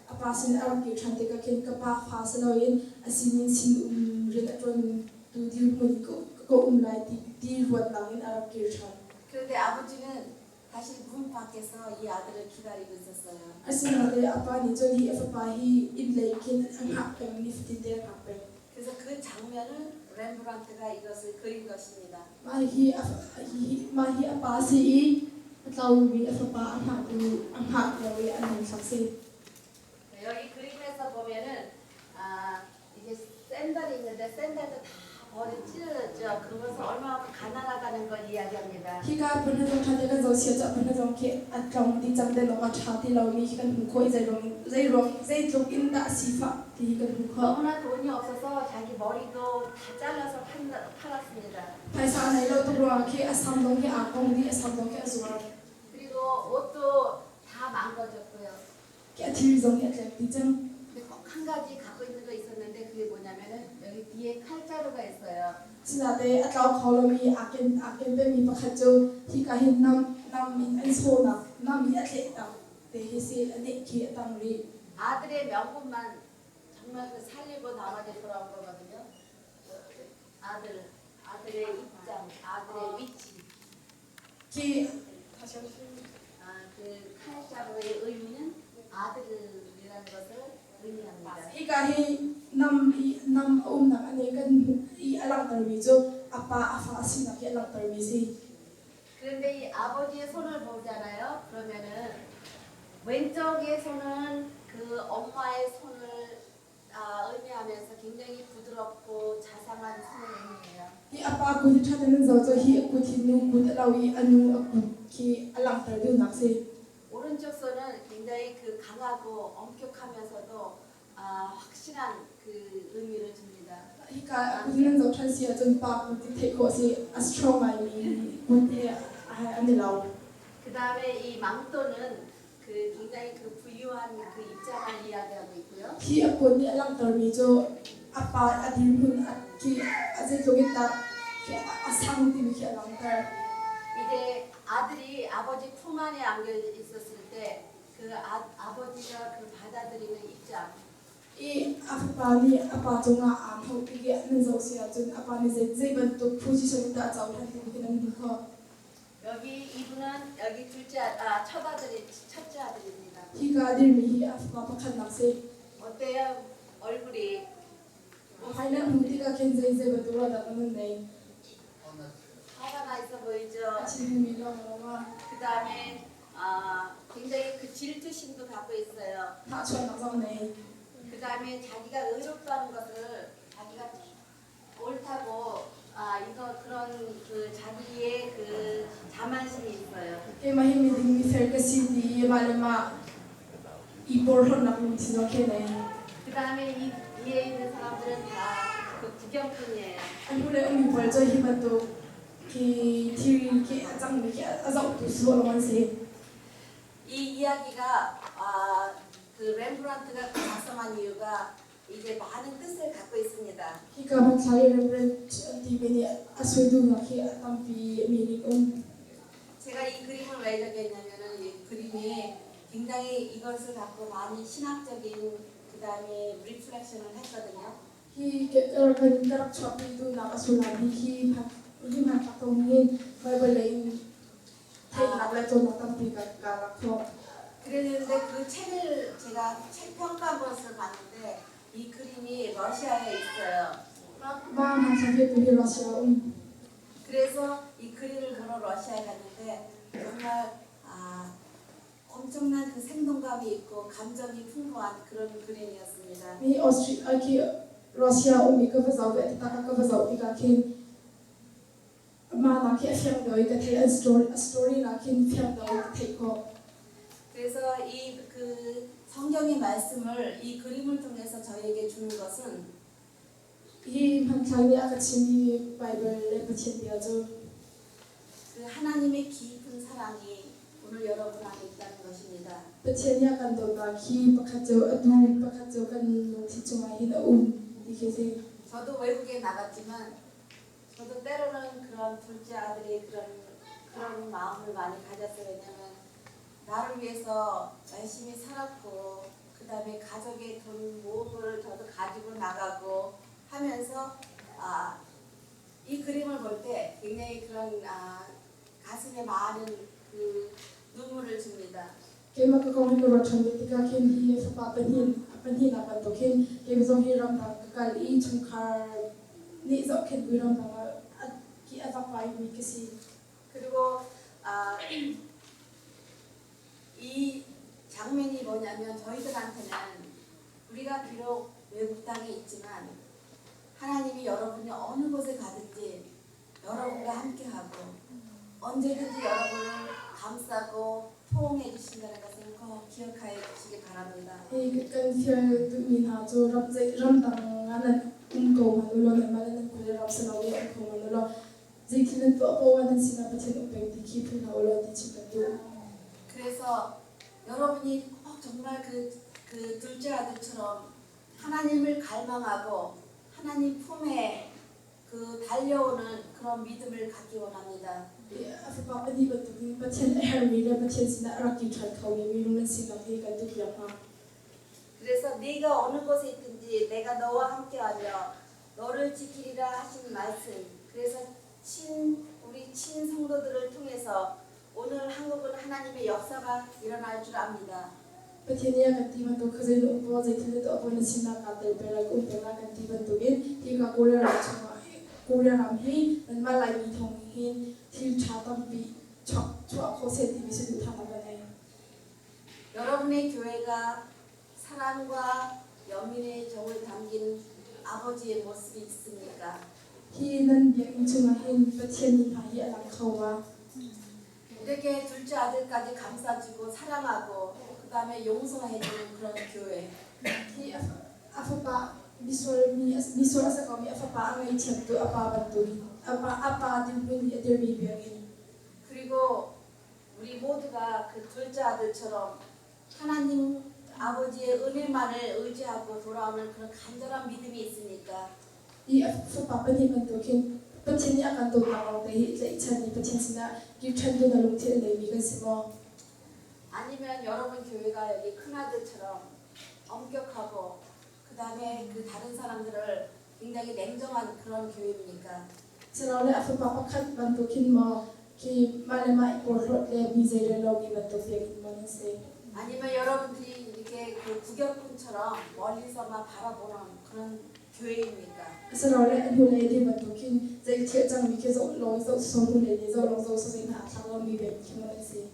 Speaker 4: a pa sin a rak kir ṭhan tikah khin ka pa fa si loin a sinin sinum rian a ṭuantu dirhmun ka um lai ti ti ruatnak in a rak kir ṭhan.
Speaker 3: 그런데 아버지는 다시 문 밖에서 이 아들을 기다리고 있었어요.
Speaker 4: Asinain a pa nih cun hi a fapa hi inn lei khin a hngah peng nifatinte a hngak peng.
Speaker 3: 그래서 그 장면을 렘브란트가 이것을 그린 것입니다.
Speaker 4: Mah hi a mah hi a pa si i a tlaumi a fapa a hngahtu a hngah lio i an hmanthlak si.
Speaker 3: 여기 그림에서 보면은 아 이제 샌들이 있는데 샌들도 다 벌이 찢어졌죠. 그것은 얼마나 가난하다는 걸 이야기합니다.
Speaker 4: Hika phun zong ṭha te kan zohchia cu a phun zong khi a tlong ti cang den awk a ṭha ti lomi khi kan hmuh khawh i zeiruang zeiruang zeitluk in dah sifah ti hi kan hmuh khawh.
Speaker 3: 너무나 돈이 없어서 자기 머리도 다 잘라서 팔았습니다.
Speaker 4: Phaisa a nei lo tuk ruangah khi a sam zong khi aa kong dih, a sam zong khi a zuar.
Speaker 3: 그리고 옷도 다 망가졌고요.
Speaker 4: Khi a thil zong hi a tlek dih cang.
Speaker 3: 근데 꼭 한 가지 갖고 있는 거 있었는데 그게 뭐냐면은 여기 뒤에 칼자루가 있어요.
Speaker 4: Sinain a tlau kho lomi aa ken aa ken pengmi pakhat cu hika hin nam nam in an sawhnak nam i a tlehnak te hi si a neh khi a tang rih.
Speaker 3: 아들의 명분만 정말 그 살리고 나머지 돌아온 거거든요. 아들, 아들의 입장, 아들의 위치.
Speaker 4: Khi
Speaker 3: 아, 그 칼자루의 의미는 아들이라는 것을 의미합니다.
Speaker 4: hika hi nam i mi cu a pa a fa a sinak hi a langhtermi a si.
Speaker 3: 그런데 이 아버지의 손을 보잖아요. 그러면은 왼쪽의 손은 그 엄마의 손을 의미하면서 굉장히 부드럽고 자상한 손을 의미해요.
Speaker 4: Hi a pa kut hi ṭha tein nan zoh cu hi a kut hi nu kut a lo i a nu a kut khi a langhter duhnak a si.
Speaker 3: 오른쪽 손은 굉장히 그 강하고 엄격하면서도 확실한 그 의미를 줍니다.
Speaker 4: Hika a kut hi nan zoh ṭhan si ahcun pa kut ti theih khawh a si. A strong ngaimi kut he an i lo.
Speaker 3: 그 다음에 이 망토는 그 굉장히 그 부유한 그 입장을 이야기하고 있고요.
Speaker 4: Hi a puan nih a langhtermi cu a pa a dirhmun a khi a zeitluk in dah khi a sang timi khi a langhter.
Speaker 3: 이제 아들이 아버지 품 안에 안겨 있었을 때 그 아버지가 그 받아들이는 입장.
Speaker 4: I a fapa nih a pa cungah aa hmuh tik i nan zoh si ahcun a pa nih zei zei bantuk position in dah a cohlan timi khi nan hmuh khawh.
Speaker 3: 여기 이분은 여기 둘째 첫 아들이 첫째 아들입니다.
Speaker 4: Hika a dirmi hi a fapa pakhatnak si.
Speaker 3: 어때요? 얼굴이
Speaker 4: Hmai nan hmuh tikah khin zei zei bantuk ruahnak nan nei?
Speaker 3: 화가 나 있어 보이죠?
Speaker 4: A chimmi lawng ah
Speaker 3: 그 다음에 굉장히 그 질투심도 갖고 있어요.
Speaker 4: nahchuahnak zong nei.
Speaker 3: 그 다음에 자기가 의롭다는 것을 자기가 옳다고 이거 그런 그 자기의 그 자만심이 있어요.
Speaker 4: Keimah hi miding mifel ka si ti i mah le mah i porhlawtnak lungthin zong khi nei.
Speaker 3: 그 다음에 이 위에 있는 사람들은 다 그 구경꾼이에요.
Speaker 4: A hnulei ummi pawl cu hi bantuk khi thil khi a cangmi khi a zohtu sawh lawng an si.
Speaker 3: 이 이야기가 그 렘브란트가 작성한 이유가 이제 많은 뜻을 갖고 있습니다.
Speaker 4: Hika hmanthlak i Reverend an timi nih a sui duhnak hi a tampi meaning um.
Speaker 3: 제가 이 그림을 왜 이렇게 했냐면은 이 그림이 굉장히 이것을 갖고 많이 신학적인 그 다음에 reflection을 했거든요.
Speaker 4: Hi kan ka rak chuahpi duhnak a sullam hi hi hi hmanthlak thawng hin Bible lei in theihnak le cawnnak tampi ka ka lak khawh.
Speaker 3: 그랬는데 그 책을 제가 책 평가한 것을 봤는데 이 그림이 러시아에 있어요.
Speaker 4: Mah hmanthlak hi tu hi Russia um.
Speaker 3: 그래서 이 그림을 보러 러시아에 갔는데 정말 엄청난 그 생동감이 있고 감정이 풍부한 그런 그림이었습니다.
Speaker 4: Mi Austria khi Russia um i ka va zoh ve taktak ka va zoh tikah khin mah nak hi a fiang deuh i ka theih an story a story nak khin fiang deuh i ka theih khawh.
Speaker 3: 그래서 이 그 성경의 말씀을 이 그림을 통해서 저희에게 주는 것은
Speaker 4: Hi hmanthlak nih a ka chimmi Bible le Pathian bia cu
Speaker 3: 그 하나님의 깊은 사랑이 오늘 여러분 안에 있다는 것입니다.
Speaker 4: Pathian nih a kan dawtnak hi pakhat cio a du pakhat cio kan lungthin chungah hin a um ti khi si.
Speaker 3: 저도 외국에 나갔지만 저도 때로는 그런 둘째 아들의 그런 마음을 많이 가졌어요. 왜냐면 나를 위해서 열심히 살았고 그 다음에 가족의 돈 모은 거를 저도 가지고 나가고 하면서 이 그림을 볼 때 굉장히 그런 가슴에 많은 그 눈물을 줍니다.
Speaker 4: Keimah ka kong hi ka ruat ṭhan ve tikah khin hi fapa pahnih pahnihnak bantuk khin keimah zong hi ramdang ka kal i chungkhar nih zohkhenh bu ramdang ah ki a vak vaimi ka si.
Speaker 3: 그리고 이 장면이 뭐냐면 저희들한테는 우리가 비록 외국 땅에 있지만 하나님이 여러분이 어느 곳에 가든지 여러분과 함께하고 언제든지 여러분을 감싸고 포옹해 주신다는 것을 꼭 기억하여 주시기 바랍니다.
Speaker 4: Hi kan fial duhmi hna cu ram zei ramdang ah nan um ko hmanh u law nanmah le nan khua le ram si lo i um ko hmanh u law zeithil nan tuah poah ah nan sinah Pathian um peng ti khi philh hlah u law ti chim kan duh.
Speaker 3: 그래서 여러분이 꼭 정말 그 둘째 아들처럼 하나님을 갈망하고 하나님 품에 그 달려오는 그런 믿음을 갖기 원합니다.
Speaker 4: A fapa pahnih bantukin Pathian a herhmi le Pathian sinah a rak kir ṭhan khomi minung nan sinak hi kan duhpiak hna.
Speaker 3: 그래서 네가 어느 곳에 있든지 내가 너와 함께하며 너를 지키리라 하신 말씀. 그래서 우리 친 성도들을 통해서 오늘 한국은 하나님의 역사가 일어날 줄 압니다.
Speaker 4: Pathian nih a kan ti bantuk khuazei na um poah zeithil na tuah poah na sinah kaa tel peng lai ka um peng lai kan ti bantukin hika Korea ram chungah Korea ram hi nanmah Laimi thawng hin thil ṭha tampi chuah khawh seh timi saduhthahnak ka ngei.
Speaker 3: 여러분의 교회가 사랑과 연민의 정을 담긴 아버지의 모습이 있습니까?
Speaker 4: Hi nan biakinn chungah hin Pathian nih hna hi a lang kho ma?
Speaker 3: 이렇게 둘째 아들까지 감싸주고 사랑하고 그 다음에 용서해주는 그런 교회.
Speaker 4: Hi a fapa misual mi misual a si komi a fapa a ngaihthiamtu a pa bantukin a pa dirhmun i a dirmi biakinn.
Speaker 3: 그리고 우리 모두가 그 둘째 아들처럼 하나님 아버지의 은혜만을 의지하고 돌아오는 그런 간절한 믿음이 있으니까
Speaker 4: I a fapa pahnih bantuk khin Pathian nih a kan dawtnak lawng te hi tlaihchan i Pathian sinah kir ṭhan duhnak lungthin a neimi kan si maw?
Speaker 3: 아니면 여러분 교회가 여기 큰아들처럼 엄격하고 그 다음에 그 다른 사람들을 굉장히 냉정한 그런 교회입니까?
Speaker 4: Silole a fapa pakhat bantuk khin maw khi mah le mah i porhlawt le mi zeirel lomi bantuk biakinn maw nan si?
Speaker 3: 아니면 여러분들이 이렇게 그 구경꾼처럼 멀리서만 바라보는 그런 교회입니까?
Speaker 4: Silole a hnulei dir bantuk khin zei thil cangmi khi zoh law zoh sawm hnulei nih zoh lawng zoh sawm hna a thlak lomi biakinn khi maw nan si?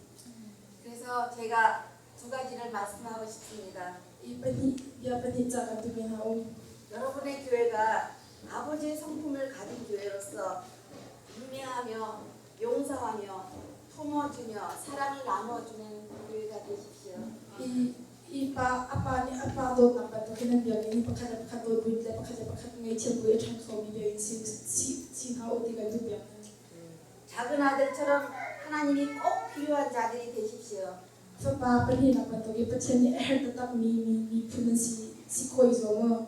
Speaker 3: 그래서 제가 두 가지를 말씀하고 싶습니다.
Speaker 4: I pahnih bia pahnih ca kan timi hna um.
Speaker 3: 여러분의 교회가 아버지의 성품을 가진 교회로서 인내하며 용서하며 품어주며 사랑을 나누어주는 교회가 되십시오.
Speaker 4: I i pa a pa nih a pa dawtnak bantuk hin an biakinn hi pakhat le pakhat dawt buin le pakhat le pakhat ngaihthiam bu i a ṭhang khomi biakinn si si si hna u ti kan duh piak hna.
Speaker 3: 작은 아들처럼 하나님이 꼭 필요한 자들이 되십시오.
Speaker 4: Fapa pahnihnak bantuk i Pathian nih a herh taktakmi mi miphun nan si si khawh i zuam u.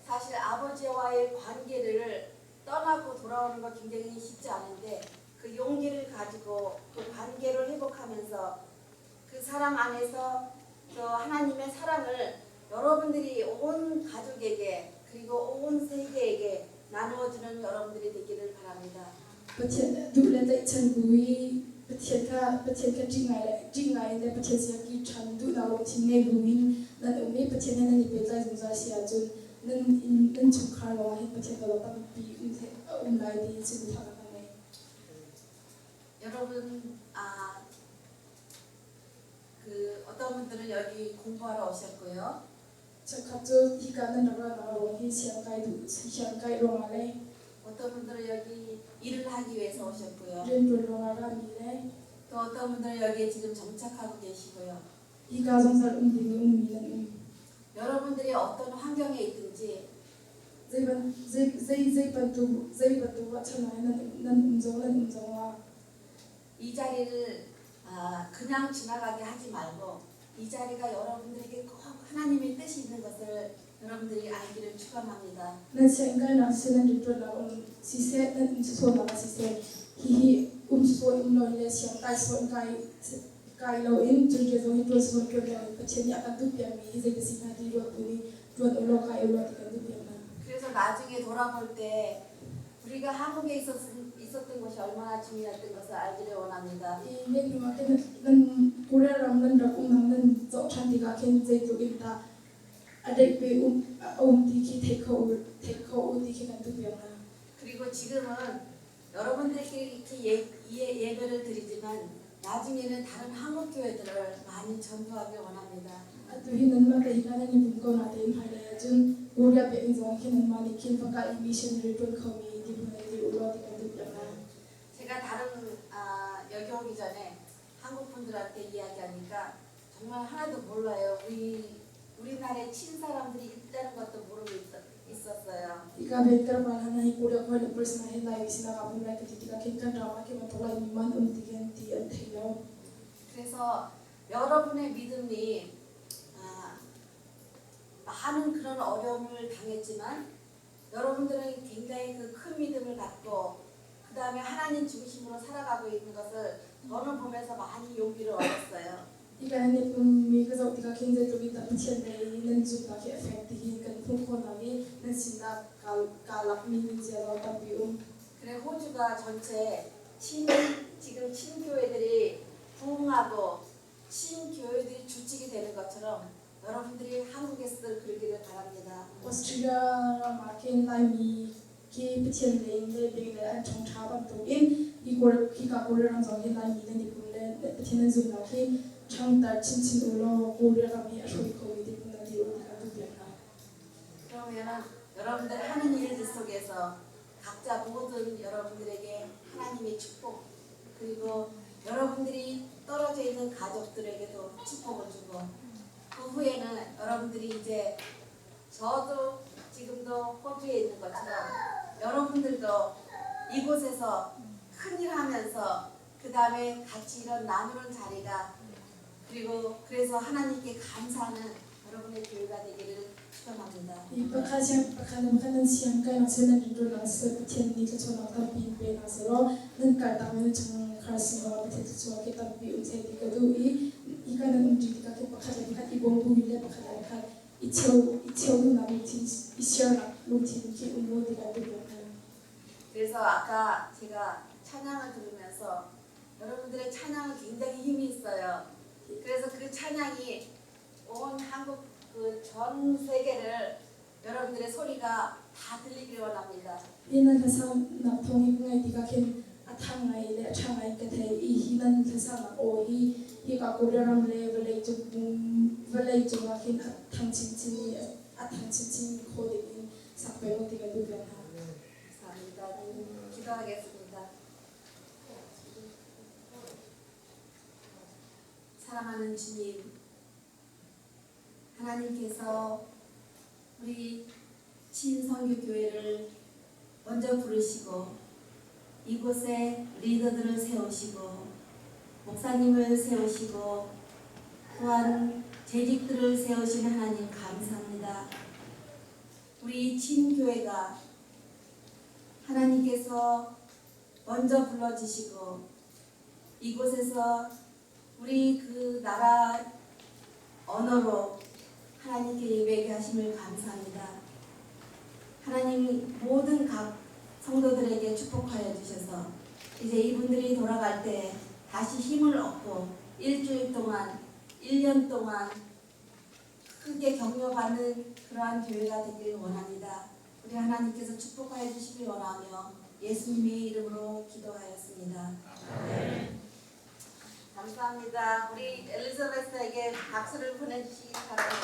Speaker 3: 사실 아버지와의 관계를 떠나고 돌아오는 거 굉장히 쉽지 않은데 그 용기를 가지고 그 관계를 회복하면서 그 사랑 안에서 또 하나님의 사랑을 여러분들이 온 가족에게 그리고 온 세계에게 나누어주는 여러분들이 되기를 바랍니다.
Speaker 4: Pathian duh le tlaihchan bu i Pathian kha Pathian kha ṭih ngai le ṭih ngai in le Pathian sinah kir ṭhan duhnak lungthin ngei bu in nan um i Pathian he nan i pehtlai zungzal si ahcun nan inn nan chungkhar lawngah hin Pathian dawtnak tampi um a um lai ti saduhthahnak ka ngei.
Speaker 3: 여러분 아, 그 어떤 분들은 여기 공부하러 오셨고요.
Speaker 4: Cheukhat cu hika nan rak ratnak ruang hi siang kai duh siang kai ruangah le
Speaker 3: 어떤 분들은 여기 일을 하기 위해서 오셨고요.
Speaker 4: rianṭuan ruangah rami le
Speaker 3: 또 어떤 분들은 여기에 지금 정착하고 계시고요.
Speaker 4: hika zungzal um ding i ummi nan um.
Speaker 3: 여러분들이 어떤 환경에 있든지
Speaker 4: Zei ban zei zei zei bantuk zei bantuk ruahchannak he nan nan um zong nan um zongah
Speaker 3: 이 자리를 아, 그냥 지나가게 하지 말고 이 자리가 여러분들에게 꼭 하나님의 뜻이 있는 것을 여러분들이 알기를 축원합니다.
Speaker 4: Nan sianginn kainak siseh, nan rianṭuannak um siseh, nan um sawsawnak ah siseh, hihi um sawsawh in um loin le siang kai sawsawh in kai kai loin cun rian zong hi ṭuan sawsawh in ṭuan loin Pathian nih a kan duhpiakmi hi zei ti si hna ti ruat bu nih ṭuan u law kai u law ti kan duhpiak hna.
Speaker 3: 그래서 나중에 돌아볼 때 우리가 한국에 있었던 것이 얼마나 중요했던 것을 알기를 원합니다.
Speaker 4: I nan hnu ah khin nan Korea ram nan rak umnak nan zoh ṭhan tikah khin zeitluk in dah a daih pe um a um ti khi theih kho u theih kho u ti khi kan duhpiak hna.
Speaker 3: 그리고 지금은 여러분들께 이렇게 예, 예, 예배를 드리지만 나중에는 다른 한국 교회들을 많이 전도하길 원합니다.
Speaker 4: Atu hi nanmah te hika nan i pum ko natein hmailei ahcun Korea biakinn zong khi nanmah nih khin fakah i missionary ṭuan khomi dirhmun in dir u law ti kan duhpiak hna.
Speaker 3: 제가 다른 아, 여기 오기 전에 한국 분들한테 이야기하니까 정말 하나도 몰라요. 우리 우리나라에 친 사람들이 있다는 것도 모르고 있었어요.
Speaker 4: Hika bet kar pal hana hi Korea khoi le pul sinah hin Laimi sinah kaa pum lai ka ti tikah khin kan ram ah khi bantuk Laimi man um ti khin ti an thei lo.
Speaker 3: 그래서 여러분의 믿음이 아, 많은 그런 어려움을 당했지만 여러분들은 굉장히 그 큰 믿음을 갖고 그 다음에 하나님 중심으로 살아가고 있는 것을 저는 보면서 많이 용기를 얻었어요.
Speaker 4: Hika nan i pummi ka zoh tikah khin zeitluk in dah Pathian lei nan zumhnak hi a fek ti hi kan hmuh khawhnak i nan sinah kaa kaa lakmi nunzia zong tampi um.
Speaker 3: 그래 호주가 전체 친 지금 친교회들이 부흥하고 친교회들이 주축이 되는 것처럼 여러분들이 한국에서도 그러기를 바랍니다.
Speaker 4: Austria ram ah khin Laimi Khi Pathian lei le bing le an ṭhangṭha bantukin hi Kawl hika Korea ram zong hi Laimi nan i pum le Pathian nan zumhnak hi ṭhangter chinchin u law Korea ram hi a hruai khomi dirhmun nan dir u ti kan duh piak hna.
Speaker 3: 그러면은 여러분들 하는 일들 속에서 각자 모든 여러분들에게 하나님의 축복 그리고 여러분들이 떨어져 있는 가족들에게도 축복을 주고 그 후에는 여러분들이 이제 저도 지금도 호주에 있는 것처럼 여러분들도 이곳에서 큰일 하면서 그 다음에 같이 이런 나누는 자리가 그리고 그래서 하나님께 감사하는 여러분의 교회가 되기를 축원합니다.
Speaker 4: Hi pakhat siang pakhat le pakhat nan siang kai nak seh nan rinrawl nak seh Pathian nih thluachuahnak tampi in pe hna seh law nan kaltak mi nan chungkhar sin zongah Pathian thluachuah khi tampi um seh ti ka duh i hika nan um ṭi tikah khin pakhat le pakhat i bawm bu in le pakhat le pakhat i cheu i cheu duhnak lungthin i siarnak lungthin khi um u ti kan duh piak hna.
Speaker 3: 그래서 아까 제가 찬양을 들으면서 여러분들의 찬양은 굉장히 힘이 있어요. 그래서 그 찬양이 온 한국 그 전 세계를 여러분들의 소리가 다 들리길 원합니다.
Speaker 4: Hi nan hlasak thawng hi ka ngaih tikah khin a thang ngai le a ṭha ngai ka thei i hi nan hlasaknak aw hi hika Korea ram le vawleicung vawleicung ah khin a thang chinchin i a thang chinchin kho ding in sak peng u ti kan duh piak hna.
Speaker 3: 감사합니다. 기도하겠습니다. 사랑하는 주님, 하나님께서 우리 친선교교회를 먼저 부르시고 이곳에 리더들을 세우시고 목사님을 세우시고 또한 재직들을 세우신 하나님 감사합니다. 우리 친교회가 하나님께서 먼저 불러주시고 이곳에서 우리 그 나라 언어로 하나님께 예배하게 하심을 감사합니다. 하나님 모든 각 성도들에게 축복하여 주셔서 이제 이분들이 돌아갈 때 다시 힘을 얻고 일주일 동안, 1년 동안 크게 격려받는 그러한 교회가 되길 원합니다. 우리 하나님께서 축복하여 주시길 원하며 예수님의 이름으로 기도하였습니다. 감사합니다. 우리 엘리자베스에게 박수를 보내주시기 바랍니다.